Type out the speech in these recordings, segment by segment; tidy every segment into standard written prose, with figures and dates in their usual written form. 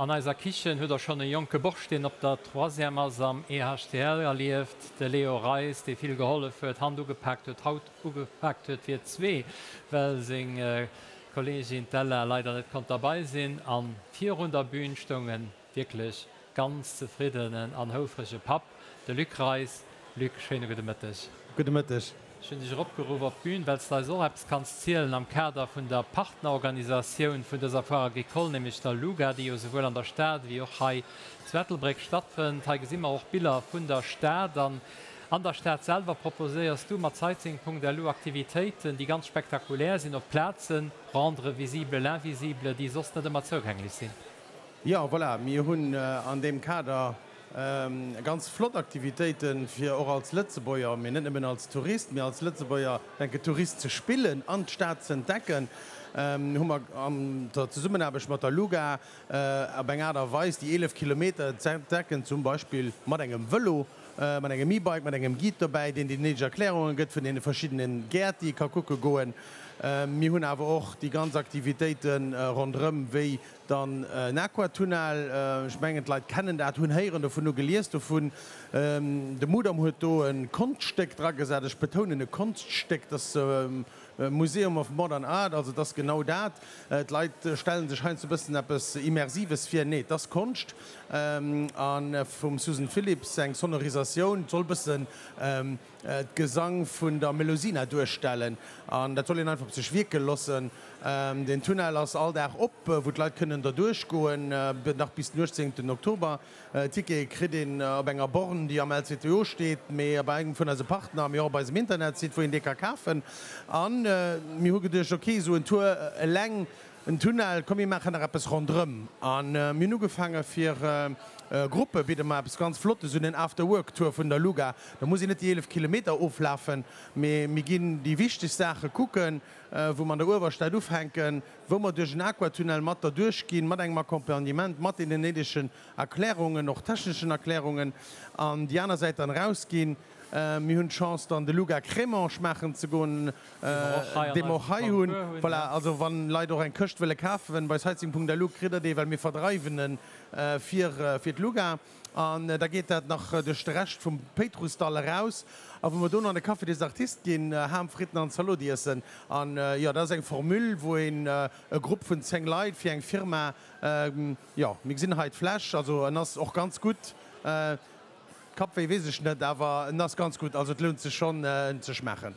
An eiser Kichen hutt der schonn e jonke Borscht, deen op der Troisième ass am EHTL erlieft, de Léo Reis, dee vill gehollef huet, Hand ugepaakt huet, Haut ugepaakt huet fir zwee, well seng Kolleegin d'Ella leider net konnt derbei sinn. A virun der Bühn stoung e wierklech ganz zefriddenen an houfrege Papp, de Luc Reis. Luc, schéine gudde Mëtteg. Gudde Mëtteg. Ech hunn dech eropgeruff op d'Bün, well s de eis och eppes kanns zielen am Kader vun der Partnerorganisatioun vun dëser Foire agricole, nämlech der LUGA, déi jo souwuel an der Stad ewéi och hei zu Ettelbréck stattfënnt. Hei gesi mer och Biller vun der Stad. An an der Stad selwer proposéiers du mat Sightseeing.lu Aktivitéiten, déi ganz spektakulär sinn, op Plazen, rendre visible l'invisible, déi soss net ëmmer zougänglech sinn. Jo, voilà, mir hunn an deem Kader ganz flott Aktivitéiten, fir och als Lëtzebuerger, mee net nëmmen als Tourist, mee als Lëtzebuerger, denke Tourist ze spillen an d'Stad ze entdecken, hu mer an der Zesummenaarbecht mat der LUGA op eng Aart a Weis déi 11 Kilometer ze entdecken, zum Beispill mat engem Vëlo, mat engem E-Bike, mat engem Guide dobäi, deen déi néideg Erklärunge gëtt vun deene verschiddene Gäert, déi ee ka kucke goen. Mir hunn awer och déi ganz Aktivitéite ronderëm, wéi Dann en Aquatunnel, ech mengen d'Leit kennen dat, hunn héieren dovun, hu gelies dovun. De Mudam huet do e Konschtstéck dragesat, ech betounen e Konststéck, dat ass Museum of Modern Art, also et ass genau dat. D'Leit stelle sech heiansdo e bëssen eppes Immersives vir, nee, et ass Konscht. A vum Susan Philipsz eng Sonorisatioun, et soll e bëssen d'Gesang vun der Melusina duerstellen an dat soll een einfach op sech wierke loossen. Den Tunnel ass all Dag op, wou d'Leit kënnen derduerch goen, nach bis den 18 Oktober. Tickete kritt een op enger Born, déi am LCTO steet, mee bei engem vun eise Partner, mee och op eisem Internetsite, wou een dee ka kafen. A mir hu geduecht, ok, esou en Tour eleng, En Tunnel, komm mir maachen nach eppes ronderëm. A mir hunn ugefaange fir Gruppe bidde mer eppes ganz Flottes un, en After-Work-Tour vun der Luga. Da muss een net déi 11 Kilometer oflafen, mee mir ginn déi wichteg Saache kucken, wou mer an der Uewerstad ufänken, wou mer duerch en Aquatunnel mat derduerch ginn, mat engem Accompagnement, mat deenen néidegen Erklärungen, och techneschen Erklärungen, an déi aner Säit dann erausginn. Mir hunn d'Chance dann de Luga Crémant schmaachen ze goen, dee mer och hei hunn. Voilà, also wann Leit och eng Këscht wëlle kafen, bei sightseeing.lu kritt der dee, well mir verdreiwen en fir fir d'Luga. An da geet dat nach duerch de Rescht vum Péitrussdall eraus, a wou mer dono an de Café des Artistes ginn, Ham, Fritten an Zalot iessen. An jo, dat ass eng Formule, wou een e Grupp vun 10 Leit fir eng Firma, jo, mir gesinn hei d'Fläsch, also en ass och ganz gutt. Kappwéi weess ech net, awer en ass ganz gutt, also et lount sech schonn en ze schmaachen.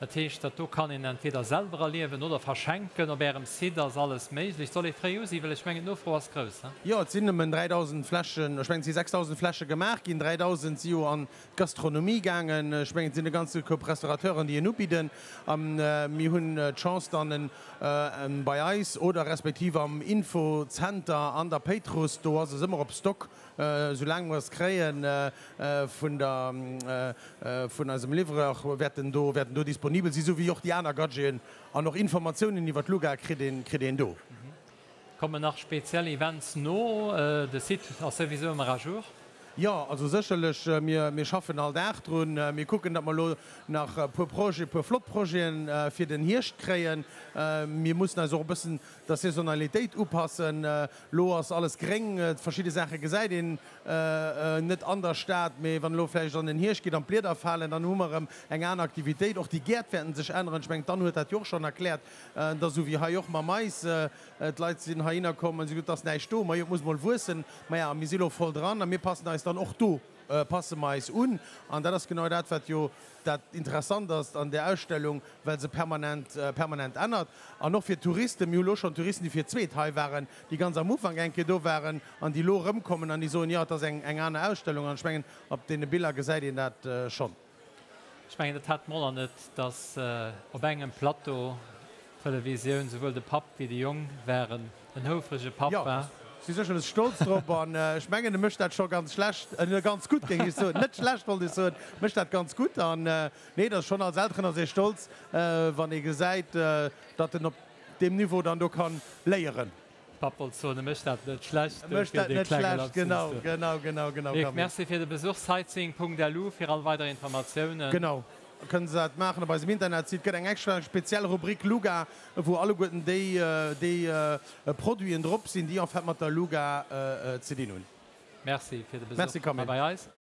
Dat heescht, dat do kann een entweder selwer erliewen oder verschenken. Op Ärem Site ass alles méiglech. Et soll ee fréi u sinn, well ech mengen d'Nofro ass grouss, he? Jo, et sinn nëmmen 3.000 Fläschen, ech mengen et si 6.000 Fläsche gemaach ginn, 3.000 si jo an d'Gastronomie gaangen. Ech mengen et sinn e ganze Koup Restaurateuren, déi en ubidden. A mir hunn d'Chance dann en bei eis oder respektiv am Infozenter an der Péitruss, do ass es ëmmer op Stock, Soulaang mer es kréien vun der, vun eisem Livreur, wäerten do, wäerten do disponibel sinn, esou wéi och déi aner Gadgeten an och Informatiounen iwwer d'Luga kritt een, kritt een do. Kommen nach speziell Events no? De Site ass souwisou ëmmer à jour. Jo, also sécherlech, mir, mir schaffen all Dag drun. Mir kucken, datt mer elo nach e puer Projeten, e puer flott Projeten fir den Hierscht kréien. Mir mussen eis och e bëssen der Saisonalitéit upassen. Lo ass alles gréng, verschidde Saache gesäit een net an der Stad, mee wann elo vläicht an den Hierscht geet an d'Blieder falen, dann hu mer erëm eng aner Aktivitéit. Och déi Gäert wäerten sech änneren. Ech mengen, d'Anne huet dat jo och schonn erkläert, et ass esou wéi hei och mam Mais, d'Leit sinn heihinner komm an si gesot, et ass näischt do, majo et muss mol wuessen. Maja, mir si lo voll dran a mir passen eis dann och do passe mer eis un. An dat ass genau dat, wat jo dat interessant ass an där Ausstellung, well se permanent, permanent ännert. An och fir d'Touristen, mir hu lo schonn Touristen, déi fir d'zweet hei waren, déi ganz am Ufank eng Kéier do waren an déi elo erëmkommen an déi soen, jo, et ass eng, eng aner Ausstellung. An ech mengen, op deene Biller gesäit een dat schonn. Ech mengen, dat hat d'Moller net, dass op engem Plateau Televisioun souwuel de Papp wéi de Jong waren. En houfrege Papp, Jo, wa? si sécherlech stolz drop an ech mengen, e mécht dat scho ganz schlecht, ganz gutt, géing ech soen, net schlecht wollt ech soen, mécht dat ganz gutt an nee, dat ass schonn, als Elteren ass ee stolz, wann ee gesäit, datt en op deem Niveau dann do kann léieren. Papp wollt soen, e mécht dat net schlecht, E mécht dofir dat dee net klenge schlecht, Lapsus genau, do. genau, genau, genau, Luc, Camille. merci fir de Besuch. Sightseeing.lu fir all weider Informatiounen. Genau. Kënnen se dat maachen op eisem Internetsite. Gëtt eng extra speziell Rubrik Luga, wou alleguerten déi déi Produiten drop sinn, déi en fait mat der Luga ze dinn hunn. Merci fir de Besuch hei bei eis.